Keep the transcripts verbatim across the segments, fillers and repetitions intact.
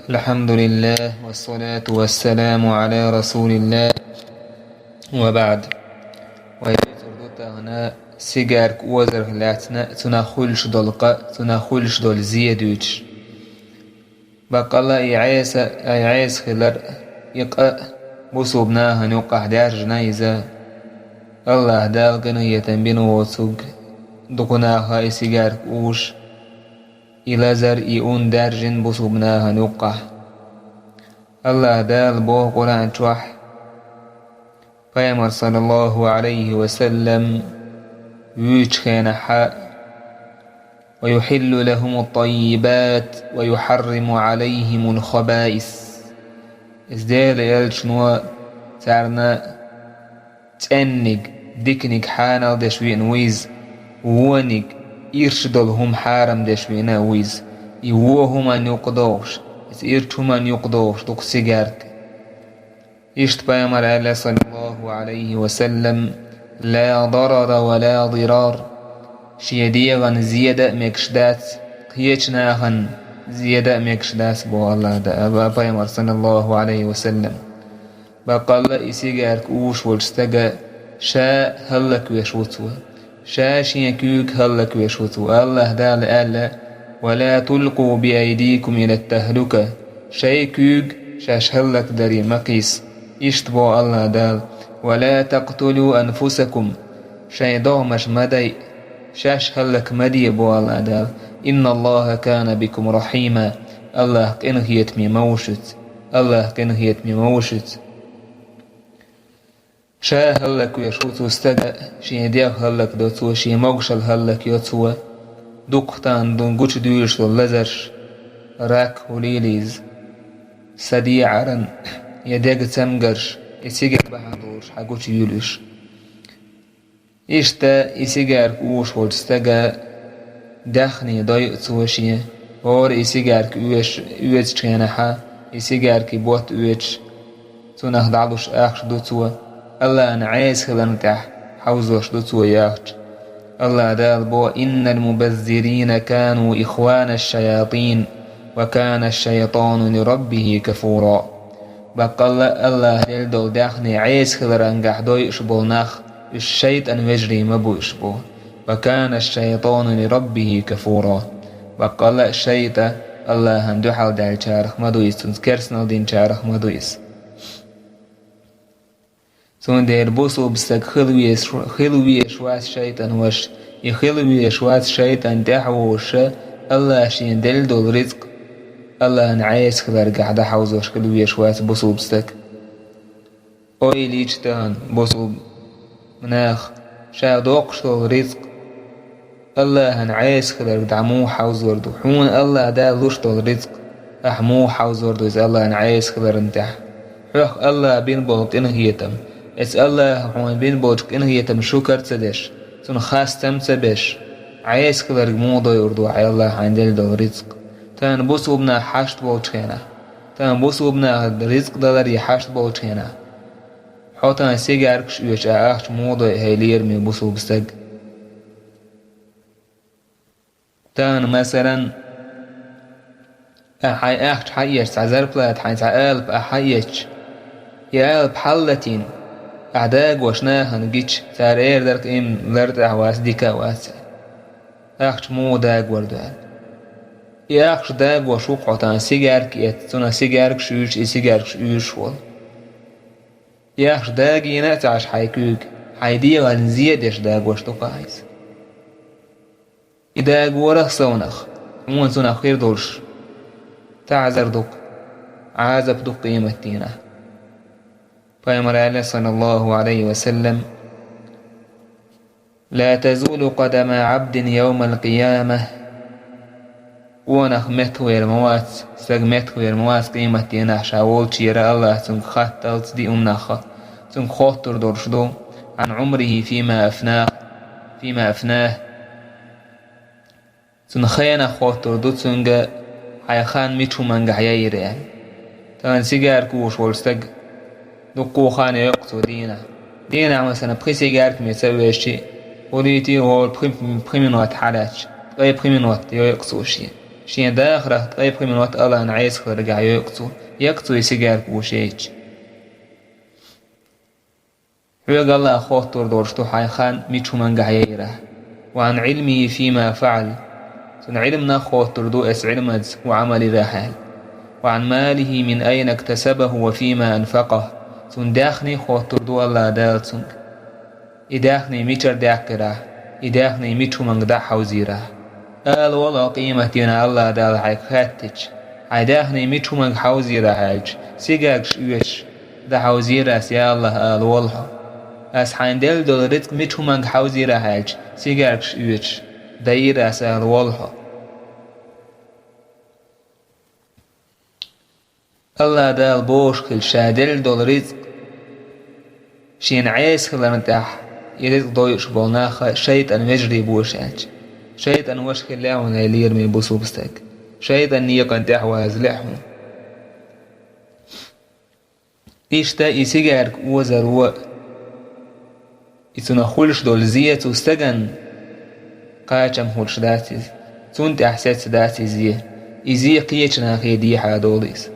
الحمد لله والصلاة والسلام على رسول الله وبعد. Вай дуьйцур ду тахана сигарка озарх лаьцна, цунах хуьлуш долу къа, цунах хуьлуш долу зе дуьйцуш. Баккъалла и Ӏеса, ай Ӏеса хилар, и къа бусулба нахана юккъахь даьржина иза. АллахӀ Дала къинхетам бина воцург дукха наха и сигарка уьш, и лазар, и ун даьржина бусулба нахана юккъахь. АллахӀ Дала боху Къуръан чохь, Пайхамар, саллаллаху Ӏалайхи ва саллам, вуьйчу хенахьа: «Ва юхьиллу лахумут-таййибат, ва юхьарриму Ӏалайхимул хабаис». Иза Делан элчано царна цӀенниг, диканиг хьанал деш веана ву иза, вониг, ирча долу хӀума хьарам деш веана а ву иза. И вон хӀуманна юккъа догӀуш, иза ирча хӀуманна юккъа догӀуш ду-кх сигарка. Иштта Пайхамар аьлла, саллаллаху Ӏалайхи ва саллам: «Ла дарара ва ла дирар». Шен дегӀан зеда а мегаш дац, кхечу нахана зеда а мегаш дац, боху АллахӀ Дала, Пайхамар, саллаллаху Ӏалайхи ва саллам. Баккъалла и сигарка уьш волчу стага ша хӀаллаквеш ву цо. Ша шен куьйга хӀаллаквеш ву цо. АллахӀ Дала аьлла: «Ва ла тулкъу би айдикум илат тахлука». Шайн куьйга шаьш хӀаллакдаре ма кхийса. Иштта боху АллахӀ Дала: «Ва ла такътулу анфусакум». Шайн догӀмаш ма дайа. Шаьш хӀаллак ма де, боху АллахӀ Дала. «Инна Аллаха кана бикум рахьима». АллахӀ къинхетаме ма ву шуьца. АллахӀ къинхетаме ма ву шуьца. Ша хӀаллаквеш ву цо стага, шен дегӀ хӀаллакдо цо, шен могушалла хӀаллакйо цо. Дукха тахана гучудуьйлуш долу лазарш, рак, хӀулийла иза, са деӀаран я дега цамгарш, и сигарка бахьана долуш хьан гучуйуьйлуш. Иштта и сигарка уьш волчу стага даьхни дойу цо шен, хӀора и сигарка оьш-, оьцучу хенахьа, и сигаркин ботт оьцуш, цунах дӀалуш ахча ду цо, АллахӀан Ӏеса хиларна тӀехь хьовзош ду цо и ахча. АллахӀ Дала боху: «Иннал мубаззирина кану ихвана шаятин, ва кана шайтану ли раббихи кафура». Баккъалла а АллахӀа делла долу даьхни Ӏеса хиларангахь дойуш болу нах, уьш шайтӀан вежарий ма бу уьш боху. «Ва кана шайтану ли раббихи кафура». Баккъалла а шайтӀа АллахӀана дуьхьал даьллачарах ма ду иза, цунца керстанал динчарах ма ду иза. Цундела бусулба стаг хила веш, хила веш вац шайтӀан ваша, и хила веш вац шайтӀан тӀаьхьа вовшаша, АллахӀа шена делла долу рицкъ, АллахӀан Ӏеса хиларгахь дӀахьовзош хила веш вац бусулба стаг. Ойла йича тахана бусулба наха, ша доккхуш долу рицкъ АллахӀан Ӏеса хиларг дӀа муха хьовзор ду? Хьуна АллахӀ Дала луш долу рицкъ ахь муха хьовзор ду иза АллахӀан Ӏеса хиларна тӀехь? Хьох АллахӀа бина болу къинхетам, эцу АллахӀа хьуна бина болчу къинхетамна шукар ца деш, цунна хастам ца беш, Ӏеса хиларг муха дойур ду хьайн АллахӀа хьайна делла долу рицкъ? Тахана бусулба нах хьашт болчу хенахь, тахана бусулба наха рицкъ даларе хьашт болчу хенахь, хьо тахана сигаркаш оьцуш а ахча муха дойу хьайн лераме бусулба стаг? Тахана, масалан, ахь хьайн ахча хьаэцча, цхьа зарплата хьайн цхьа алапа ахь хьаэцча, и алапа хьаллатийна, ахь дагош нахана гича, цара эр дара-кх: «Имма лар тӀехь вац, дика а вац». Ахча муха дагор ду аьлла? И ахча дагош ву-кх хьо тахана сигарка эцна, цунах сигаркаш уьйш, и сигаркаш уьйш волу. И ахча дагийна а ца Ӏаш хьайн куьйга, хьайн дегӀан зе деш дагош ду-кх ахь иза. И дагорах совнах, хьуна цунах хир долуш таӀзар ду-кх, Ӏазап ду-кх къематдийнахь. Пайхамар аьлла, саллаллаху Ӏалайхи ва саллам: «Ла тазулу къадама Ӏабдин явмал къияма». Къонах меттахвер ма вац, стаг меттахвер ма вац къематдийнахь, ша волчера АллахӀа цуьнга хатталц диъ хӀуманах, цуьнга хоттур долуш ду: «Ӏан Ӏумрихи фима афнах, фима афнах». Цуьнан хенах хоттур ду цуьнга: «Хьайн хан мича хӀумангахь яйра?» аьлла. Тахана сигарка уьйш волу стаг дуккха хан йойу-кх цо дийнахь. Дийнахь, масалан, пхи сигарка меца а вешчи, гӀуллийтий, гӀора пхи, пхи минот хьалаьцча, ткъе пхи минот йойу-кх цо шен. Шен дахарах ткъе пхи минот Аллахьан Ӏесалгахь йойу цо, йойу цо и сигарка вуш яйча. Хьоьга Аллахь хоттур долуш ду хьайн хан мича хӀумангахь яйрахь. وعن علمه فيما فعل. Цуьнан Ӏилманах хоттур ду, эс Ӏилманца хӀун Ӏамал йирахь аьлла. وعن ماله من أين اكتسبه وفيما أنفقه. Цуьнан даьхни хоттур ду Аллахь Дала цуьнга. И даьхни мичара даьккхирахь, и даьхни мича хӀуманга дӀа а хьовзийрахь. Ала волу хьо къематдийнахь Аллахь Дала хьайга хаьттича, хьайн даьхни мича хӀуманга хьовзийрахь аьлча, сигаркаш оьцуш дӀахьовзийра ас, я Аллахь, ала волу хьо. Ас хьайна делла долу рицкъ мича хӀуманга хьовзийрахь аьлча, сигаркаш оьцуш дайийра ас, ала волу хьо. Аллахь Дала бохуш хилча, ша делла долу рицкъ шена Ӏеса хиларна тӀехь, и рицкъ дойуш болу нах шайтӀан вежарий бу аьлча. ШайтӀан ваша хиллехь хьуна, ай лераме бусулба стаг. ШайтӀан некъан тӀехь вазалехь хьуна. Иштта и сигарка озаро, и цунах хуьлуш долу зе цу стагана кхачам хуьлуш дац иза, цунна тӀехь сецна дац и зе. И зе кхечу нахе дехьа долу иза.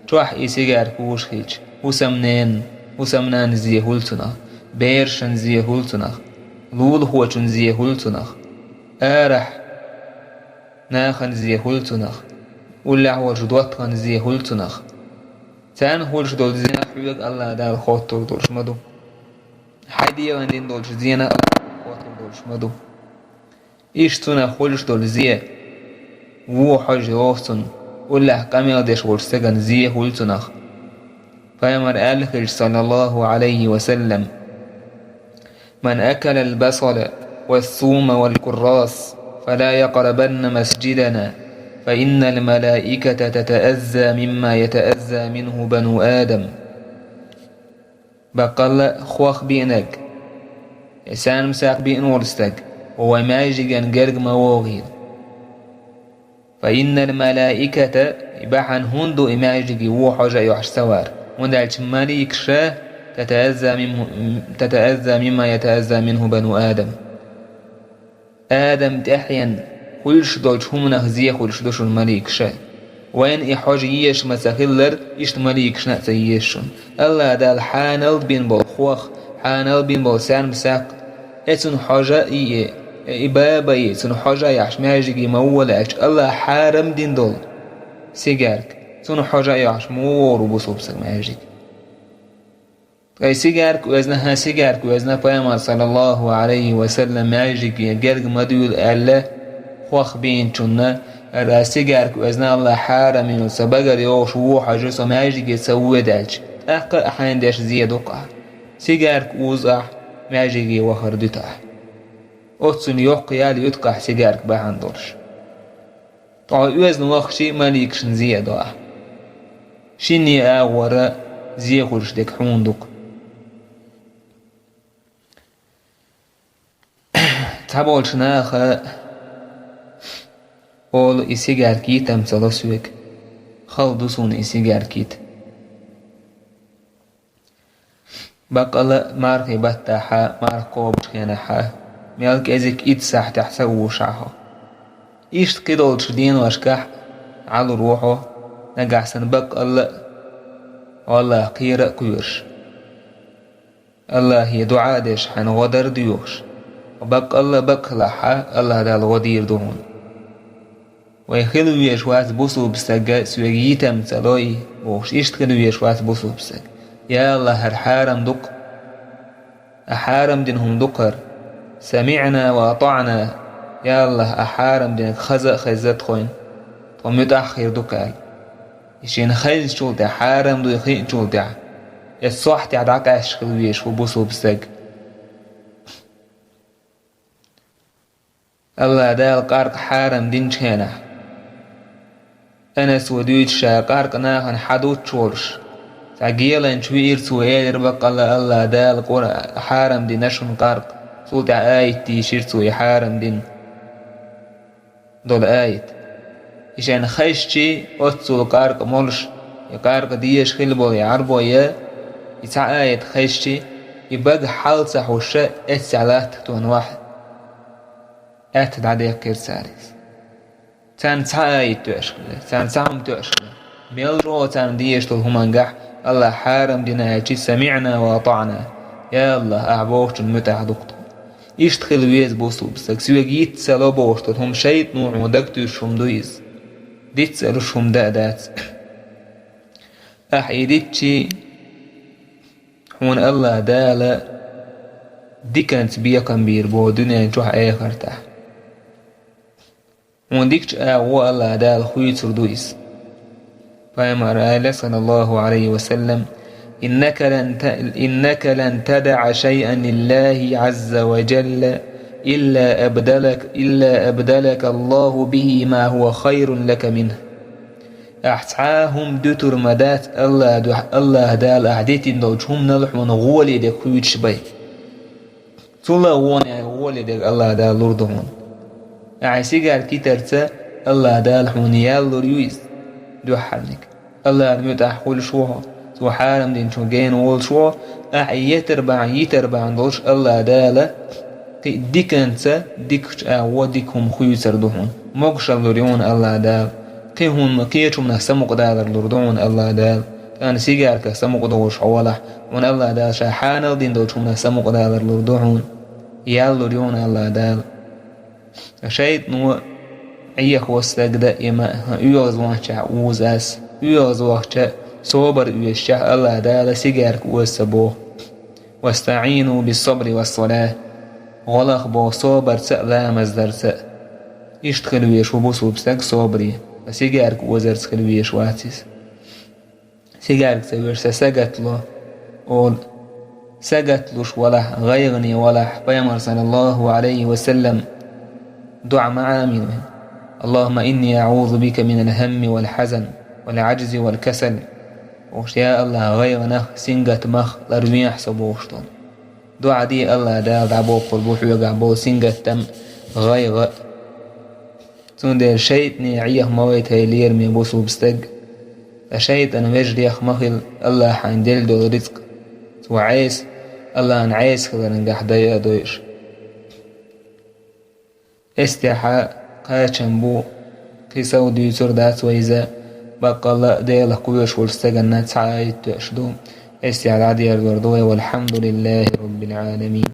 Чохь и сигарка вуш хилча, хӀусамненан, хӀусамнанна зе хуьлу цунах, берашна зе хуьлу цунах, лулахочун зе хуьлу цунах, арахь нахана зе хуьлу цунах, уллехь волчу доттагӀанна зе хуьлу цунах. Царна хуьлуш долу зенах хьоьга Аллахь Дала хоттур долуш ма ду. Хьайн дегӀан дина долчу зенах Аллахь хоттур долуш ма ду. Иштта цунах хуьлуш долу зе, вон хьожа йогӀу цунна, уллехь къамел деш волчу стагана зе хуьлу цунах. Пайхамар аьлла хилча, саллаллаху Ӏалайхи ва саллам: من أكل البصل والثوم والكراث فلا يقربن مسجدنا، فإن الملائكة تتأذى مما يتأذى منه بنو آدم. Баккъалла а хох биънарг, я сармсакх биъна волу стаг, вайн маьждиган герга ма вогӀийла. فإن الملائكة, и бахьана хӀунда ду и маьждиге вон хьожа а йохьуш ца вар? ХӀунда аьлча маликаша تتأذى منه، تتأذى مما يتأذى منه بنو آدم. Адам тӀаьхьенна хуьлуш долчу хӀуманах зе хуьлуш ду шуна маликаша. Вайна и хьожа езаш ма ца хиллара, иштта маликашна а ца еза шуна. Аллахь Дала хьанал бина болу хох, хьанал бина болу сармсакх, э, цунна хьожа а йий, э, и баба а йий, цунна хьожа а яхьаш маьждиге ма вон аьлча, Аллахь хьарам дина долу сигарка, цунна хьожа а яхьаш ма вогӀур ву бусулба стаг маьждиге. Ткъа и сигарка оьзна, хӀан, сигарка оьзна, Пайхамар, саллаллаху Ӏалайхи ва саллам, маьждиге герга ма дуьйла аьлла, хох бийначунна, ара сигарка оьзна Аллахь хьарам йина, сан багара йогӀуш вон хьожа со маьждиге ца воьду аьлча, тӀаккха а хьайна деш зе ду-кх ахь. Сигарка узу ахь, маьждиге вахар дуьту ахь. Оццуьнан йоккха ял ю-кх ахь сигарка бахьана долуш. Ткъа оьзна вахча а маликашна зе а до ахь. Шинне агӀора зе хуьлуш дерг хьуна ду-кх. Цхьаболчу наха олу: «И сигарка йита-м ца ло соьга. Хала ду суна и сигарка йита». Баккъалла а мархи баттахьа, марха кхобучу хенахьа, мел кӀезиг итт сахьтехь са вуш ахь хьо. Иштта кхидолчу деношкахь Ӏалур ву хьо, нагахь санна баккъалла а, валлахӀи, кхера а кхоьруш. Аллахье дуӀа а деш, хьайна гӀо дар а доьхуш, баккъалла а бакъ хилахьа, Аллахь Дала гӀо дийр ду хьуна. Вай хила везаш вац бусулба стаг, соьга йита-м ца ло и, бохуш, иштта хила везаш вац бусулба стаг. Я Аллахь, хӀара хьарам ду-кх. Ахь хьарам дина хӀума ду-кх хӀара. СамиӀна ва атаӀна. Я Аллахь, ахь хьарам динарг хаза а хезна тхойн. Тхо муьтӀахь а хир ду-кх аьлла. И шена хезначул тӀаьхьа, хьарам дуй хиъначул тӀаьхьа, эс сохьтехь дӀакъаьсташ хила везаш ву бусулба стаг. Аллахь Дала къаркъа хьарам динчу хенахь, Анаса дуьйцу, ша къаркъа нахана хьадуттуш волуш, цхьа геланча веара цо, элира: «Баккъалла Аллахь Дала къур-, хьарам дина шуна къаркъа». Цул тӀаьхьа аят дийшира цо и хьарам дина долу аят. И шайна хезчий, оццул къаркъа молуш, и къаркъа дезаш хилла болу и Ӏарбой, и цхьа аят хезчий, и бага хьал ца хьуш, эццехь латта тонна вахь. Аьтта дӀадаьккхира цара иза. Царна цхьа аят тоьаш хилла, царна цхьа хӀума тоьаш хилла. Мел чӀогӀа царна дезаш долу хӀумангахь Аллахь хьарам дина аьлча: «СамиӀна ва атаӀна». Я Аллахь, ахь бохучун муьтӀахь ду-кх тхо. Иштта хила веза бусулба стаг, соьга йиц ца ло бохуш долу хӀума шайтӀано хьуна дагатуьйсуш хӀума ду иза. Диц а луш хӀума дан а дац. Ахь и дитчи, хьуна Аллахь Дала диканца бекхам бийр бу дуьнен чохь а, эхартахь. Хьуна дикачу агӀор Аллахь Дала хуьйцур ду иза. Пайхамара аьлла, саллаллаху Ӏалайхи ва саллам: «Иннака лан та-, иннака лан тадаӀа шайъан лиллахи Ӏазза ва жалла, илла абдалак, илла абдалака Аллаху бихи ма хӀуа хайрун лака минх». Ахь цхьа а хӀума дуьтур ма дац Аллахь дуьхьа, Аллахь Дала ахь дитина долчу хӀуманал хьуна гӀоле дерг хуьйцуш бен. Цул а гӀоле, гӀоле дерг Аллахь Дала лур ду хьуна. Ахьа сигарка йитарца Аллахь Дала хьуна ял лур ю иза. Дуьххьарниг. Аллахьна муьтӀахь хуьлуш ву хьо, Цо хьарам динчух гена волуш ву хьо, ахьа и етар бахьана, йитар бахьана долуш Аллахь Дала кхин а диканца, дикачу агӀор дика хӀума хуьйцур ду хьуна. Могушалла лур ю хьуна Аллахь Дала. Кхин хӀума, кхечу хӀуманах самукъадалар лур ду хьуна Аллахь Дала. Царна сигарках самукъадолуш хьо валахь, хьуна Аллахь Дала Ша хьанал дина долчу хӀуманах самукъадалар лур ду хьуна. Ял лур ю хьуна Аллахь Дала. ШайтӀано Ӏехо стаг дан а, и ма оьгӀазвахча уза ас, оьгӀазвахча, собар оьшуча Аллахь Дала сигарка оза ца боху. «ВастаӀину бис-сабри вас-салат». ГӀо лаха боху собарца а, ламаз дарца а. Иштта хила везаш ву бусулба стаг собаре, ткъа сигарка озарца хила везаш вац иза. Сигарка ца веш сан сагатло, олу. Сагатлуш валахь, гӀайгӀане валахь, Пайхамар, саллаллаху Ӏалайхи ва саллам, дуӀа ма Ӏамийна вайн: «Аллахумма инни аӀузу бика минал хӀамми вал хьазан, вал Ӏаджзи вал касал». Бохуш, я Аллахь, гӀайгӀанах, сингаттамах ларвехьа со бохуш долу. ДуӀа де Аллахь Дала дӀабоккхур бу хьоьгахь болу сингаттам, гӀайгӀа. Цундела шайтӀане Ӏеха ма вайта, хӀай лераме бусулба стаг. Ткъа шайтӀан вежарех ма хила Аллахьан делла долу рицкъ. Цо Ӏеса, Аллахьан Ӏеса хиларан гахь дайа а дойуш. Эстехьа кхачам бу, кхин сов дуьйцур дац вай иза, баккъалла а Делах кхоьруш волчу стаганна цхьа а аят тоьаш ду. Эстехьа дӀадерзор ду вай: «Валхьамдулиллахи роббил Ӏаламин».